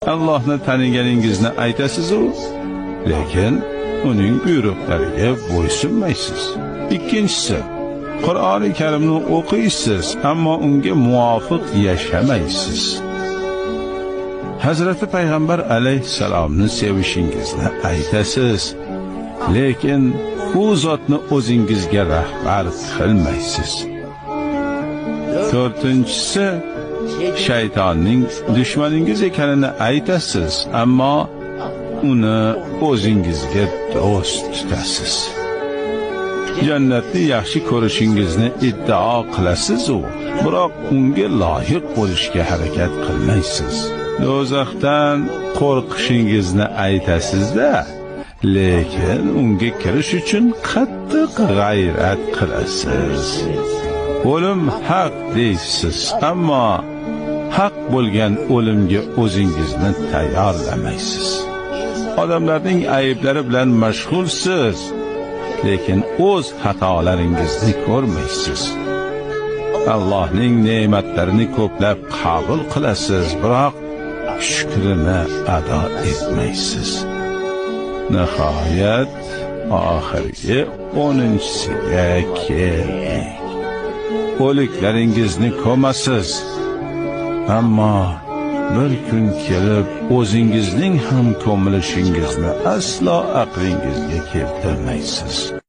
Allohni taniganingizni aytasiz-u, lekin uning buyruqlariga bo'ysunmaysiz. Ikkinchisi, Qur'oni Karimni o'qiysiz, ammo unga muvofiq yashamaysiz. Hazrati Payg'ambar alayhissalomni sevishingizni aytasiz, lekin u zotni o'zingizga rahbar qilmaysiz. To'rtinchisi, shaytonning dushmaningiz ekanini aytasiz, ammo uni o'zingizga do'st tutasiz. Jannatni yaxshi ko'rishingizni iddao qilasiz-u, biroq unga loyiq bo'lishga harakat qilmaysiz. Do'zaxdan qo'rqishingizni aytasiz-da, lekin unga kirish uchun qattiq g'ayrat qilasiz. O'lim haq deysiz, ammo haq bo'lgan o'limga o'zingizni tayyorlamaysiz. Odamlarning ayblari bilan mashg'ulsiz, lekin o'z xatolaringizni ko'rmaysiz. Allohning ne'matlarini ko'plab qabul qilasiz, biroq shukrini ado etmaysiz. Nihoyat oxirgi 10-siga keldik. O'liklaringizni ko'masiz, ammo bir kun kelib o'zingizning ham ko'milishingizni aslo aqlingizga keltirmaysiz.